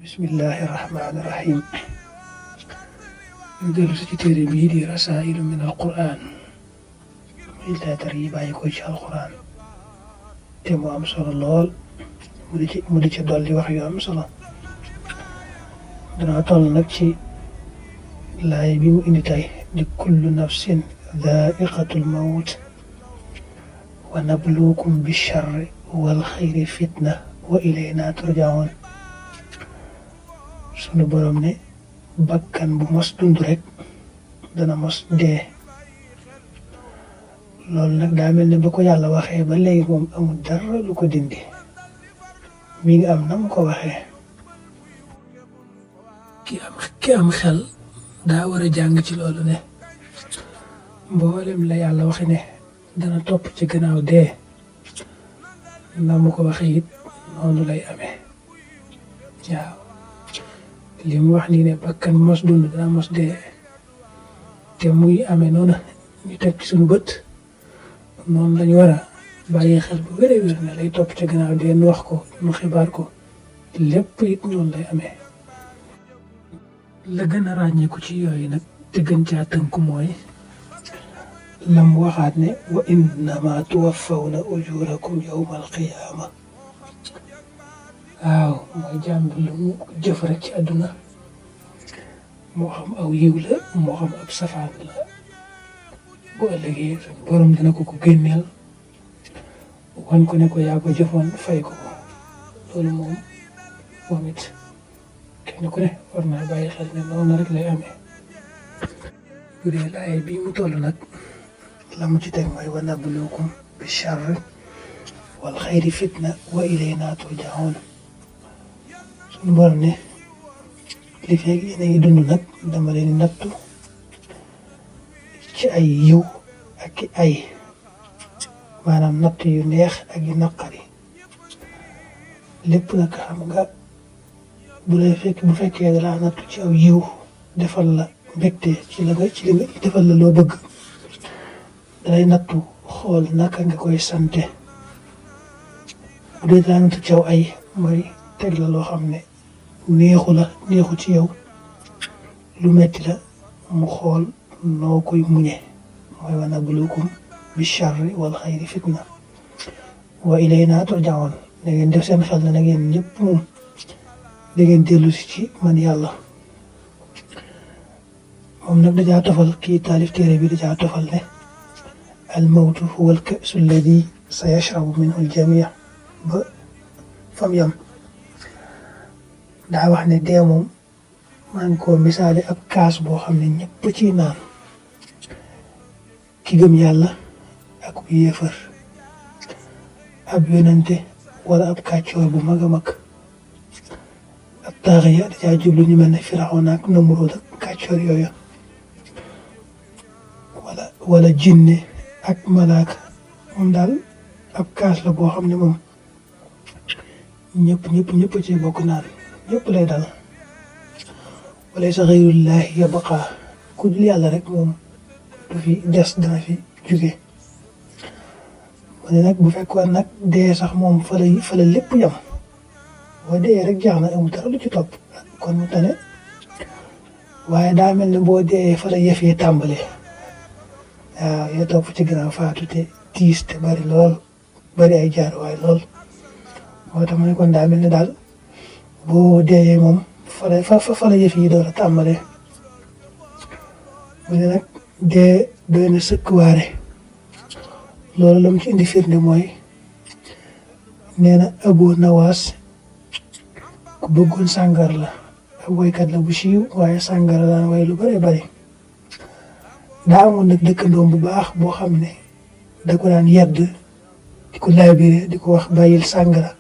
bismillahi rahmaani rahim ñu dellu si ci téere bii di rasailu min alquran muy leetar yi bàyyi ko ci alquran te mu am solo lool mu di ci dolli wax yu am solo dana toll nag ci laay bi mu indi tey di kullu nafsin dhaiqatul mawt wa nabluukum bicharri wal xayri fitna wa ilayna turjaun sunu borom ne bakkan bu mos dund rek dana mos dee loolu nag daa mel ne ba ko yàlla waxee ba léegi moom amul dara lu ko dindi mi ngi am na mu ko waxee ki am xel daa war a jàng ci loolu ne mboolem la yàlla waxe ne dana topp ci gannaaw dee na mu ko waxee it noonu lay amee waaw li mu wax nii ne bakkan mos dund dana mos dee te muy amee noonu ñu teg ci suñu bët noonu lañu war a bàyyi xel bu wér wér ne lay topp ci gannaaw dee nu wax ko nu xibaar ko lépp it noonu lay amee la gën a ràññeeku ci yooyu nag te gën caa tënku mooy lam waxaat ne wa innama tuwaffawna ujurakum yawma alqiyaama waaw mooy jàmm bi lu mu jëf rek ci àdduna moo xam aw yiw la moo xam ab safaan la bu ëllëgee suñ borom dina ko génneel wan ko ne ko yaa ko jëfoon fay ko loolu moom it kenn ku ne war naa bàyyi xel ne noonu rek lay amee bu dee laay bii mu toll nag la mu ci teg mooy wa nabluukum bi charri wal xayri fitna wa ilayna turjaun suñu borom ne li fekk yéen a ngi dund nag dama leen nattu ci ay yiw ak i ay maanaam natt yu neex ak yu naqari lépp nag xam nga bu fekkee dalaa nattu ci aw yiw defal la mbégte ci li nga defal la loo bëgg dalay nattu xool naka nga koy sante bu dee dalaa nattu ci aw ay mooy teg la loo xam ne neexu ci yow lu metti la mu xool noo koy muñe mooy wa nabluukum bi charri wal xayri fitna wa ilayna turjaun da ngeen def seen xel na nag yéen ñëpp moom da ngeen dellu si ci man yàlla moom nag dajaa tofal kii taalif téere bi dajaa tofal ne al mawtu huwa al ka'su alladi sa yashrabu minhu al jamii ba fam yam daa wax ne dee moom maa ngi ko misaale ab kaas boo xam ne ñëpp ciy naan ki gëm yàlla ak bu yéefar ab yonente wala ab kàccoor bu mag a mag ab taaxiya da caa jublu ñu mel ne Firawna ak Namruud ak kàccoor yooyu wala jinne ak malaaka moom daal ab kaas la boo xam ne moom ñëpp ci bokk naan ñëpp lay dal walaysa xayrullaahi yabqaa ku dul yàlla rek moom du fi des dana fi jóge mu ne nag bu fekkoon nag dee sax moom fa la lépp yam boo dee rek jeex na amul dara lu ci topp kon mu tane waaye daa mel ne boo dee fa la yëf yi tàmbale waaw ya topp ci gannaaw faatu te tiis te bari lool bari ay jaaruwaay lool moo tax ma ne kon daa mel ne daal boo dee moom fa la yëf yi door a tàmbale mu ne nag dee doy na sëkk waare loolu la mu ci indi firnde mooy nee na Abu Nawaas ku bëggoon sàngar la ab woykat la bu siiw waaye sàngar daan way lu bare bari daa amoon nag dëkkandoom bu baax boo xam ne da ko daan yedd di ko laabire di ko wax bàyyil sàngara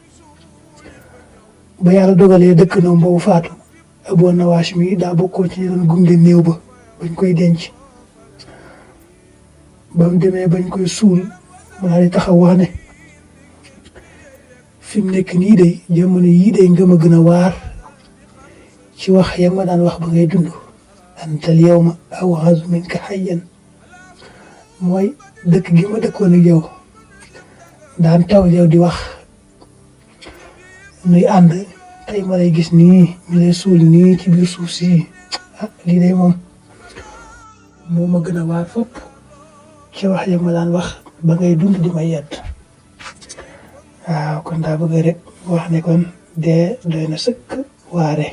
ba yàlla dogalee dëkkandoom boobu faatu Abu Nawaas mi daa bokkoon ci ñu doon gunge néew ba bañ koy denc ba mu demee bañ koy suul mu daal di taxaw wax ne fi mu nekk nii day jamono yii day nga ma gën a waar ci wax ya ma daan wax ba ngay dund antal yawma aw'azu minka hayyan mooy dëkk gi ma dëkkoon ak yow daan taw yow di wax nuy ànd tey ma lay gis nii ñu lay suul nii ci biir suuf si lii day moom moo ma gën a waar fopp ci wax ya ma daan wax ba ngay dund di ma yedd waaw kon daa bëgg rek wax ne kon dee doy na sëkk waare